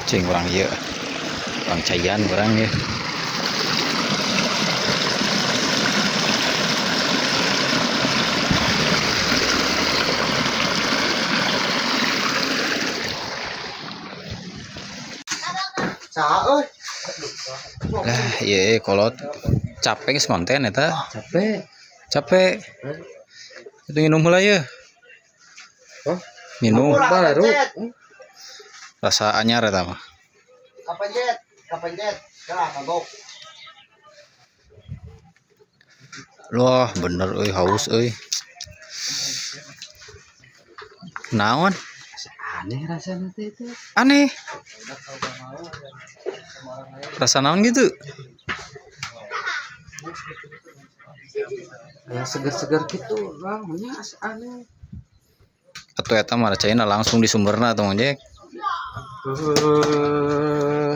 Cing urang ieu. Urang caian urang ieu. Saha euy? Lah, ieu kolot capek geus konten eta. Capek. Capek. Itu minum heula ye. Hah? Minum. Baru. Rasa anyar eta mah. Kapencet, kapencet. Lah, kagok. Wah, bener euy haus euy. Naon? Aneh rasanya teh itu. Aneh. Rasa naon gitu? Ya segar-segar gitu, lah, nya aneh. Atau eta mah caina langsung di sumberna tuh Mang Jack. Eh,